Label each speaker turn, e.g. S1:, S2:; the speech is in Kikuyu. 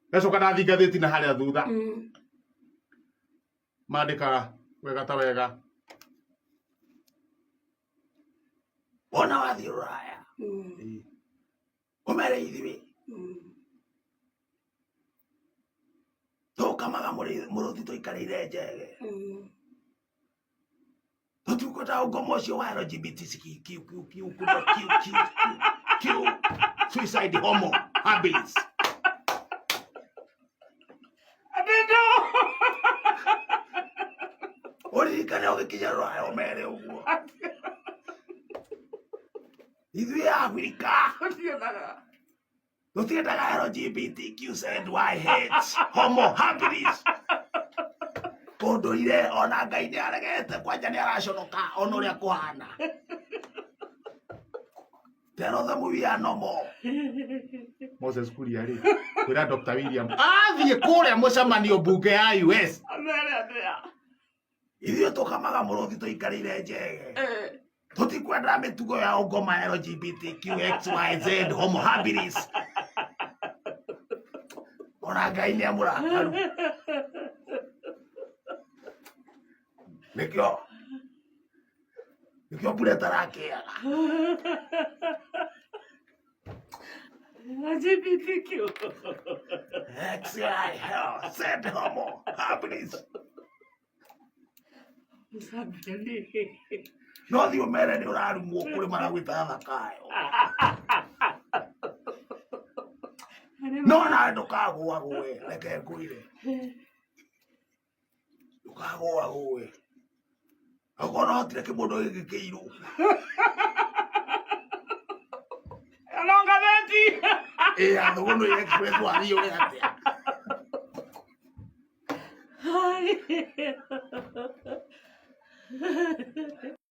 S1: Ngacoka ndathiĩ ngathĩti na harĩa thutha. Mandĩkaga wega ta wega.
S2: Wona wathiĩ rũraya ũmere ithuĩ tũkamaga mũrũthi tũikarĩire njege. Tũtikwenda ũngoma ũcio wa LGBTQ Q Q Q Q Q Q Q suicide homo habilis.
S3: Andũ.
S2: Ũririkane ũgĩkinya rũraya ũmere ũguo ithuĩ Abirika
S3: Tũtiendaga.
S2: Tũtiendaga LGBTQZYH homo habilis. Ũndũire ona Ngai nĩ aregete kwanja nĩ araconoka ona ũrĩa kũhana. Tell them we are no more.
S1: Moses Kuria rĩ kwĩra Dr. William athiĩ kũrĩa mũcemanio mbunge ya US.
S3: Amere atĩa?
S2: Ithuĩ tũkamaga mũrũthi tũikarĩire njege. Tũtikwenda mĩtugo ya ũngoma LGBTQXYZ homo habilis. Ona Ngai nĩ amũrakaru. Nĩkĩo mbura ĩtarakĩaga.
S3: LGBTQ.
S2: XY Z homo habilis. No thiĩ ũmere nĩ ũrarumwo kũrĩ maragwĩtaga thakayo. No nawe ndũkagũagũe, reke ngwĩre. Ndũkagũagũe. Okorwo no hotire kĩmũndũ gĩkĩ kĩirũ.
S3: No ngathĩti.
S2: Ĩ ya Thũgũnũ Express wathiĩ ũrĩ atĩa?
S3: Hai.